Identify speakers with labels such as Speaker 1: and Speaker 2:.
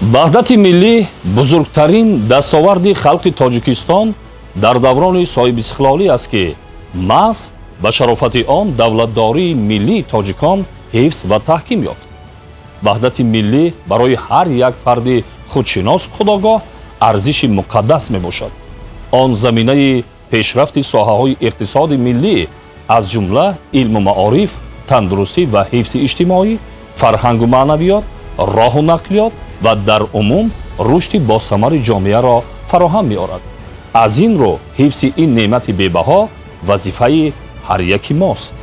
Speaker 1: Ваҳдати миллӣ бузургтарин дастоварди халқи Тоҷикистон дар даврони соҳибистиқлолӣ аст, ки маҳз ба шарофати он давлатдории миллии тоҷикон ҳифз ва таҳким ёфт. Ваҳдати миллӣ барои ҳар як фарди худшинос, худогоҳ арзиши муқаддас мебошад. Он заминаи пешрафти соҳаҳои иқтисоди миллӣ, аз ҷумла илму маориф, тандурустӣ ва ҳифзи иҷтимоӣ, фарҳангу маънавиёт, роҳу нақлиёт ва дар умум рушди босамари ҷомеаро фароҳам меорад. Аз ин рӯ ҳифзи ин неъмати бебаҳо вазифаи ҳар яки мост.